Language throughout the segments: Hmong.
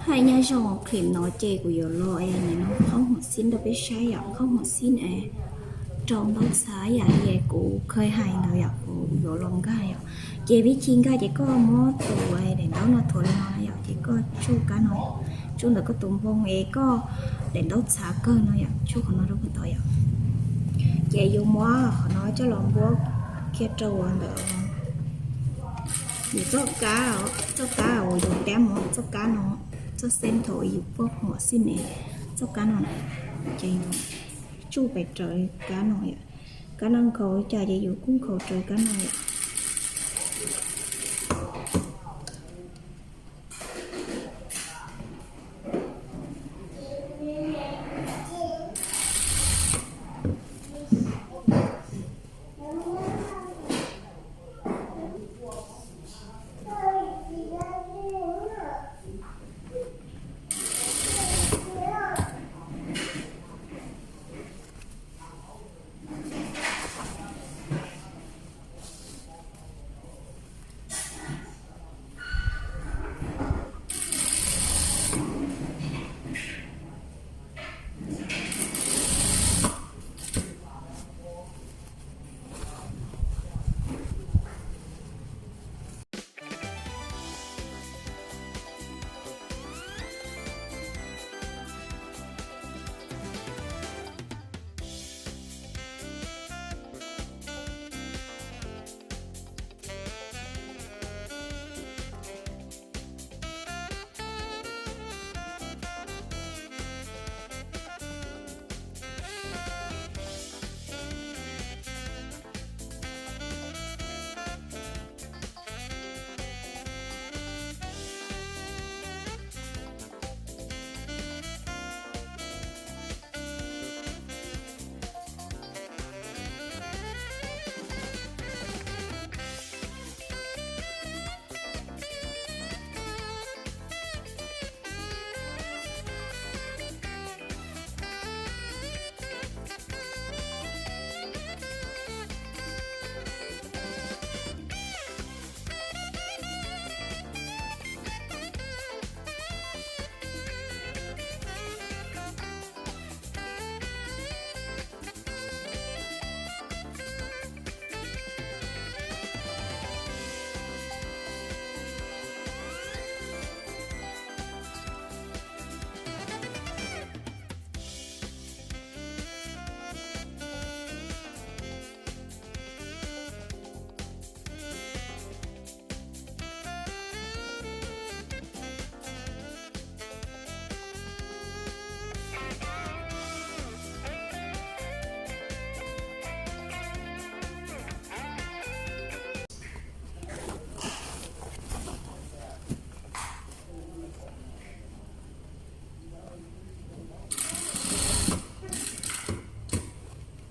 Hais nyob zoo clip no ces kuv yuav los es nim no qhaub huam xib rau peb saib yom, qhaub huam xib es rau ntaub txhav yam li kuv kheev hais ntawd yom, kuv yuav los nkag yom. Ces vib thi nkag ces koj muab tus daim ntaub no thuav li no yom, ces koj tsuj kab no, tsuj ntawm koj tus npoo es koj daim ntaub txhav kawg no yom, tsuj qhov no rau puag tod yom. Ces yus muab qhov no coj los npuab kiag rau ntawm yus txoj kab, txoj kab uas yus tab mus, txoj kab no, txoj xeb thaum yus poj huam xib ne, txoj kab no na, ces yus tsuj pes raws kab no yom. Kab no nkhaus li cas ces yus kuj nkhaus raws kab no yom.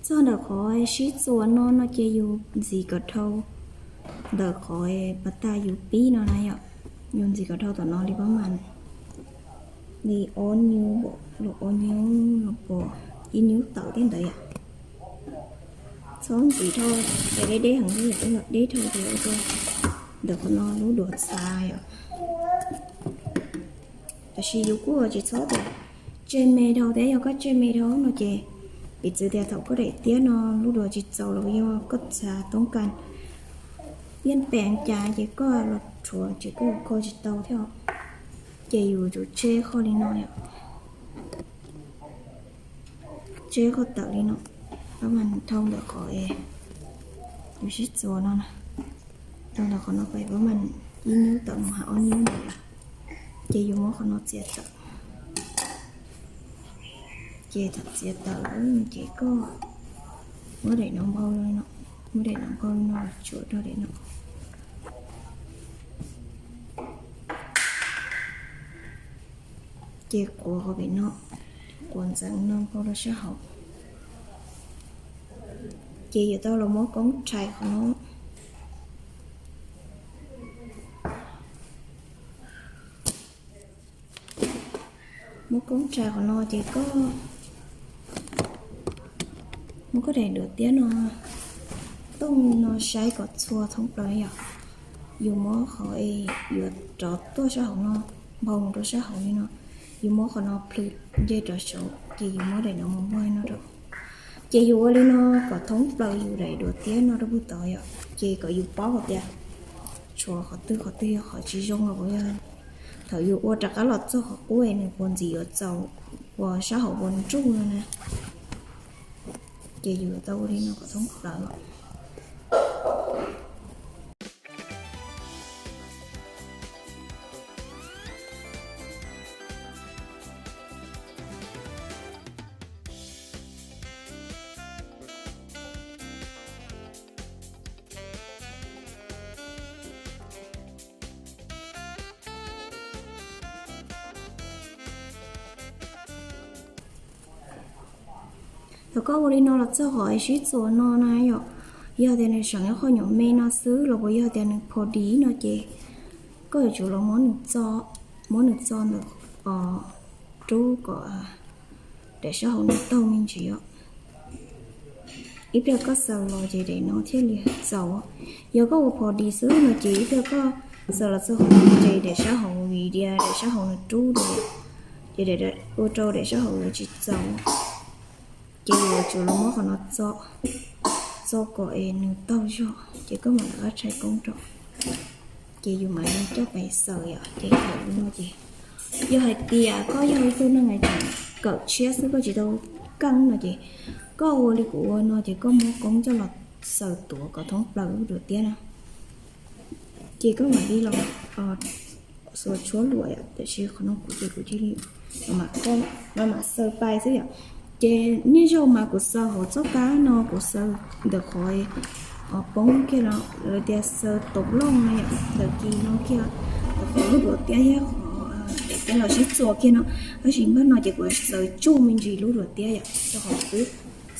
Txog ntawm qhov sib txuas no no ces yus ntxiv kom dhau ntawm qhov pas tas yus pib no na yom. Yus ntxiv kom dhau tom no li pab mas li ob nyuj, los ob nyuj los pom ib nyuj tawm tej ntawd yom. Txhob ntxiv dhau, ces deb deb heev li yom, yog deb dhau ces ua rau ntawm qhov no lub duav txhav yom. Tab sis yus kuj tsis txhob tias tseg me dhau thiab, yog koj tseg me dhau no ces piv txwv tias thaum koj daim tiab no lub duav tsis txaus los yog koj txhav toob kas tiab pees cas ces koj los rhuav ces koj kho tsis tau thiab. Ces yus tsum tseg qhov li no yom, tseg qhov tawm li no, pab mas dhau ntawm qhov es yus sib txuas no na, dhau ntawm qhov no pab mas ib nyuj tawm mus hais ob nyuj ntawd, ces yus muab qhov no txiav tawm. Ces thaum txiav tawm lawm ces koj muab daim no npau li no, muab daim no npau li no los tsuam rau daim no. Ces quav qhov pem no, quav ntxeev no npau rau sab hauv. Ces yuav tau los muab koob rhais qhov no, muab koob rhais qhov no ces koj muab koj daim duav tiab no tooj no saib kom txhua thoob plaws yom. Yus muab qhov es yuav rov tuaj sab hauv no, npau mus rau sab hauv li no. Yus muab qhov no plhws nce rau saud ces yus muab daim no mus npog no rau. Ces yus ua li no kom thoob plaws yus daim duav tiab no rau puag tod yom, ces kom yus paub hais tias tshuav qhov twg qhov twg yog qhov tsis zoo los puas yog thaum yus ua rov qab los txog qhov qub es nws puas ntxiv yuav txaus, uas sab hauv puas nruj no na. Ces yus tau ua li no kom thoob plaws. Thaum koj ua li no los txog qhov sib txuas no na yom, yog tias nws seem ib qho nyuam me no xwb los puas yog tias nws pha di no ces koj yuav tsum los muab nws txo, muab nws txo ntawm rub kom daim sab hauv nws taug me ntsis os. Ib pliag koj xaws los ces daim no thiaj li txaus. Yog koj ua pha di xwb no ces ib pliag koj xaws los txog qhov no ces daim sab hauv vim tias daim sab hauv nws rub, ces ua rau daim sab hauv yuav tsis txaus. Ces yuav tsum los muab qhov no txo kom es nws taug zog ces koj mam li qab tshais koob rau. Ces yus mam li coj pais xaws yom. Ces thaum no ces yog hais tias koj yog ib tug neeg tseem kawm tshiab xwb koj tsis tau keej no ces koj ua li kuv ua no ces koj muab koob coj los xaws tuav kom thoob plaws lub duav tiab na. Ces koj mam li los xuas tshuab luam yom, tiam sis qhov no kuv ces kuv cia li mam xaws pais xwb yom. Ces niaj zaus mas kuv xaws hauv txoj kab no kuv xaws ntawm qhov poob kiag no lawv tias xaws tau looj no yom, ntawm kis no kiag, ntawm qhov lub duav tiab thiab qhov daim tiab los sib txuas kiag no. Tab sis npaj no ces kuv xaws tsuj me ntsis lub duav tiab yom, rau qhov kuv twb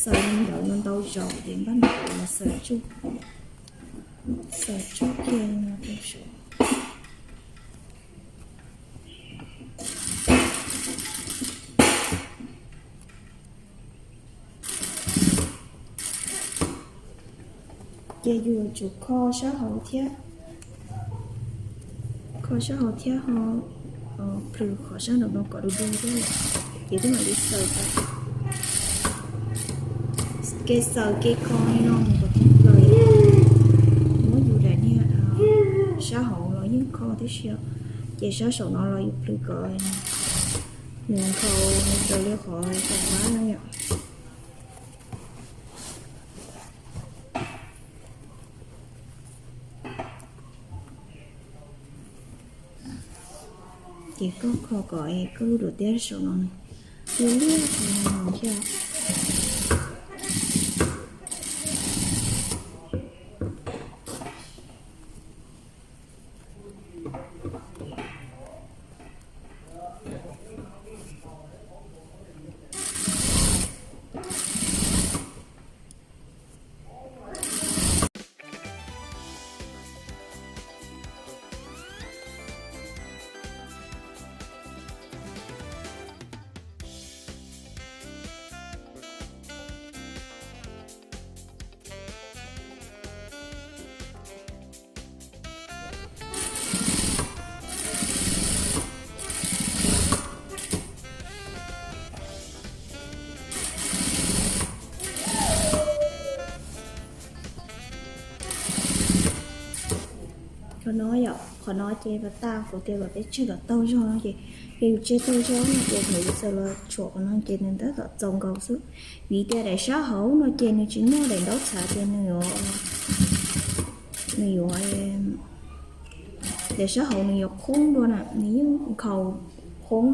xaws li ntawd no ntau zaus ces npaj no kuv los xaws tsuj, xaws tsuj kiag no rau saud. Ces yus yuav tsum kho sab hauv thiab, kho sab hauv thiab ho plhws qhov sab nraum no kom du du thiab. Ces twb mam li xaws tas. Kev xaws kev kho li no mus kom thoob plaws, muab yus daim niag sab hauv los yeej kho tib si. Ces sab saum no los yus plhws kom nws nkhaus raws li qhov tab laj no yom. Ces koj kho kom koj lub duav tiab saum no nws liab liab no thiab. Qhov no yom, qhov no ces pas tas kuv tias kom peb tseg kom taug zog no ces, yog yus tseg taug zog no ces thaum yus txawm los tshuam qhov no ces nws tab tom txaus nkaus xwb. Vim tias daim sab hauv no ces nws tsis muaj daim ntaub txhav ces nws yuav, nws yuav, daim sab hauv nws yuav qhoob dua na, nws yeej nkhaus qhoob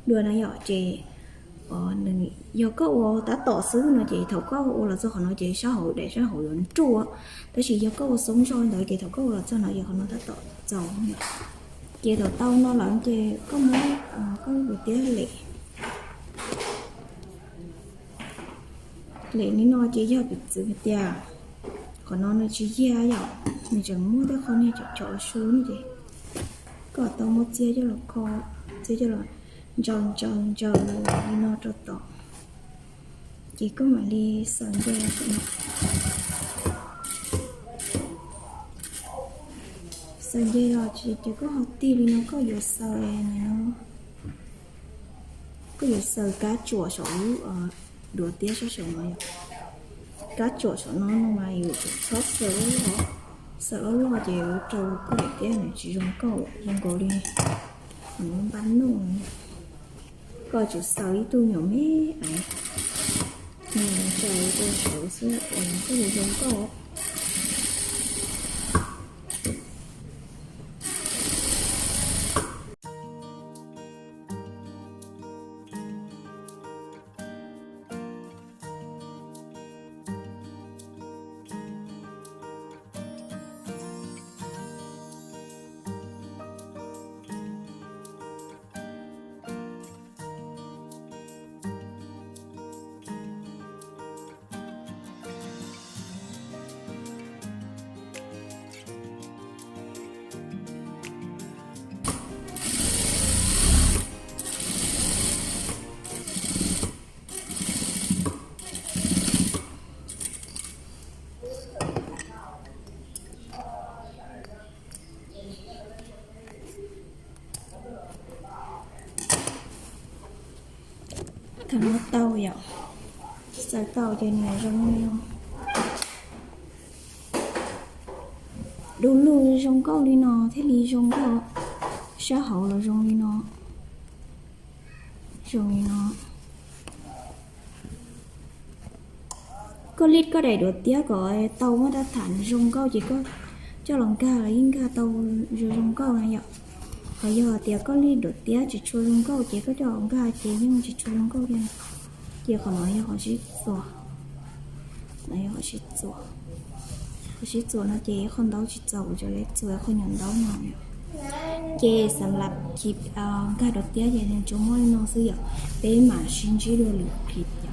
dua na yom. Ces yog koj ua tab tom xwb no ces thaum koj ua los txog qhov no ces sab hauv, daim sab hauv yuav nruj, tab sis yog koj ua xoob zog ntawd ces thaum koj ua los txog no ces qhov no tab tom txaus. Ces thaum tau no lawm ces koj muab koj duav tiab lem, lem li no ces yog piv txwv tias qhov no nws tsis yiag yom, nws tseem muaj tej qho niag chom chom su no ces koj tau muab txiab coj los kho, txiab coj los ntsaws ntsaws ntsaws li no rau tod. Ces koj mam li xaws nce, Xaws nce los tsis ces koj ho tig li no koj yuav xaws no, koj yuav xaws kab tsuam saum lub duav tiab sab saum no yom. Kab tsuam saum no no mas yus tsum txhob xaws loj loj, xaws loj loj ces yuav rau koj daim tiab nws tsis zoo nkauj zoo nkaus li npab noj. Koj tsum xaws ib tug nyuam me aiv, nws tso rau saud xwb es koj yuav zoo nkauj. Thaum no tau yom, xaws tau ces nws zoo li no. Du lug zoo nkauj li no thiaj li zoo nkauj. Sab hauv los zoo li no, zoo li no. Koj lij koj daim duav tiab kom tau muaj rab tham zoo nkauj ces koj coj los nkag los yeej nkag tau zoo zoo nkauj na yom. Ho yog tias koj lij duav tiab tsis tshua zoo nkauj ces koj coj los nkag ces yeej tsis tshua zoo nkauj thiab. Ces qhov no yog qhov sib txuas, no yog qhov sib txuas. Qhov sib txuas no ces qhov ntaub tsis txaus, kuv cov lej txuas qhov nyuam ntaub no yom. Ces xam lab kis nkag duav tiab ces nws tsuas muaj li no xwb yom. Peb mam sib ntsib dua lwm kis yom.